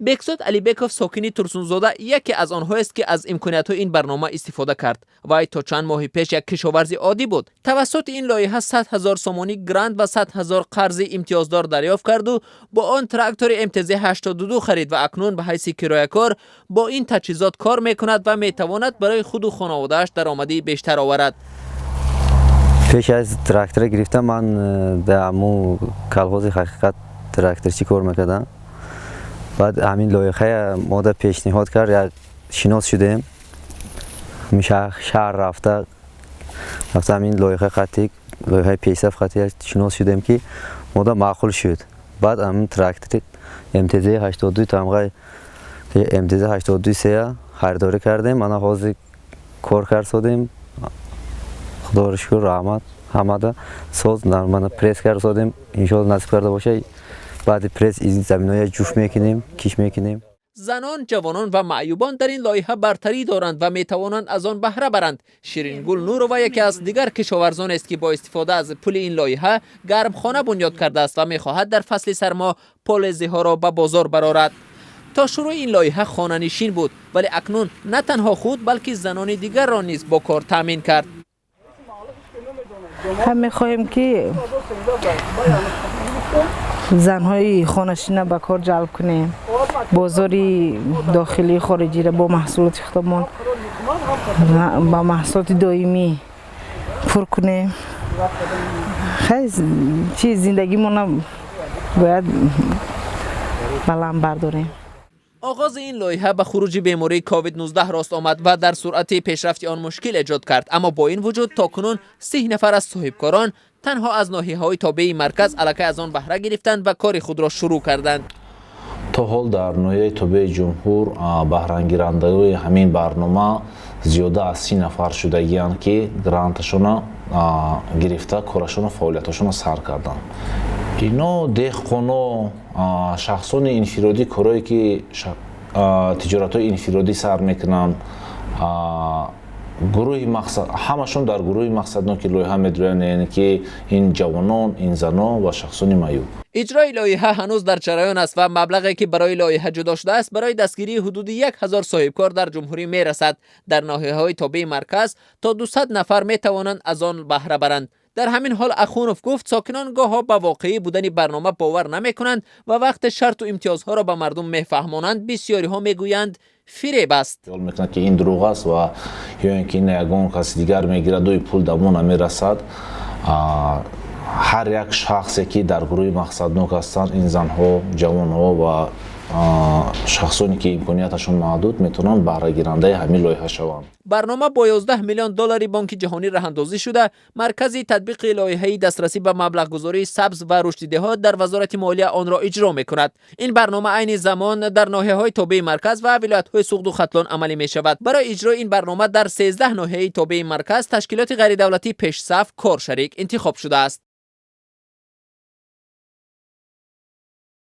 Бекзод Алибеков, сокини Турсунзода, яке аз онҳоест, ки аз имкониятҳои ин барнома истифода кард. Вай то чанд моҳи пеш як кишоварзи оддӣ буд. Тавассути ин лоиҳа 100 000 сомонӣ грант ва 100 000 қарзи имтиёздор дарёфт карду бо он трактори МТЗ 82 харид ва акнун ба ҳайси кироякор бо ин таҷҳизот кор мекунад ва метавонад барои худу хонаводааш даромадии бештар оварад. Пеш аз трактора гирифтан ман дар ҳамун колхози «Ҳақиқат» тракторчӣ кор мекардам. Баъд ҳамин лоиҳая мода пешниҳод кард, як шинос шудем, шаҳр рафта рафта ҳамин лоиҳа қатӣ, лоиҳаи пешсаф қатӣ шинос шудем, ки мода маъқул шуд. Баъд ҳамин трактори МТЗ 82, тамғаи МТЗ 82 сея харидорӣ кардем. Мана ҳозир кор кард содем, худоро шукр, раҳмат ҳамада. Соз мана пресс кард содем. Иншоалло, насиб карда боша, баъди пресс заминоя ҷуфт мекунем, киш мекунем. Занон, ҷавонон ва маъюбон дар ин лоиҳа бартарӣ доранд ва метавонанд аз он баҳра баранд. Ширингул Нурова яке аз дигар кишоварзонест, ки бо истифода аз пули ин лоиҳа гармхона бунёд кардааст ва мехоҳад дар фасли сармо полезиҳоро ба бозор барорад. То шурӯъи ин лоиҳа хонанишин буд, вале акнун на танҳо худ, балки занони дигарро низ бо кор таъмин кард. Ҳам мехоҳем, ки занҳои хонашина ба кор ҷалб кунем, бозори дохилии хориҷиро бо маҳсулоти худамон, ба маҳсулоти доимӣ пур кунем. Хай, чи зиндагимона бояд баланд бардорем. Оғози ин лоиҳа ба хуруҷи бемории COVID-19 рост омад ва дар суръати пешрафти он мушкил эҷод кард. Аммо бо ин вуҷуд то кунун 30 нафар аз соҳибкорон танҳо аз ноҳияҳои тобеи марказ аллакай аз он баҳра гирифтанд ва кори худро шурӯъ карданд. То ҳол дар ноҳияи тобеи ҷумҳур баҳрангирандагони ҳамин барнома зиёда аз 30 нафар шудагианд, ки гранташона гирифта, корашона, фаъолияташона сар карданд. Ино деҳқоно, шахсони инфиродӣ, корое ки тиҷоратҳои инфиродӣ сар мекунанд, гурӯҳи мақсад, ҳамашон дар гурӯҳи мақсадноки лоиҳа медироянд, яъне ки ин ҷавонон, ин занон ва шахсони маъюб. Иҷрои лоиҳа ҳанӯз дар ҷараён аст ва маблағе, ки барои лоиҳа ҷудо шудааст, барои дастгирии ҳудуди 1000 соҳибкор дар ҷумҳурӣ мерасад. Дар ноҳияҳои тобеи марказ то 200 нафар метавонанд аз он баҳра баранд. Дар ҳамин ҳол Ахунов гуфт, сокинон гоҳо ба воқеӣ будани барнома бовар намекунанд ва вақте шарту имтиёзҳоро ба мардум мефаҳмонанд, бисёриҳо мегӯянд, фиреб аст. Хаёл мекунад, ки ин дурӯғ аст ва ё ин ки ин ягон каси дигар мегираду пул дамо намерасад. Ҳар як шахсе, ки дар гурӯҳи мақсаднок ҳастанд, ин занҳо, ҷавонҳо ва шахсоне, ки имконияташон маҳдуд, метавонанд баҳрагирандаи ҳамин лоиҳа шаванд. Барнома бо 11 миллион доллари Бонки Ҷаҳонӣ раҳандозӣ шуда, Маркази татбиқи лоиҳаи дастрасӣ ба маблағгузории сабз ва рушди деҳот дар Вазорати молия онро иҷро мекунад. Ин барнома айни замон дар ноҳияҳои тобеи марказ ва вилоятҳои Суғду Хатлон амалӣ мешавад. Барои иҷрои ин барнома дар 13 ноҳияи тобеи марказ ташкилоти ғайридавлатӣ «Пешсаф» коршарик интихоб шудааст.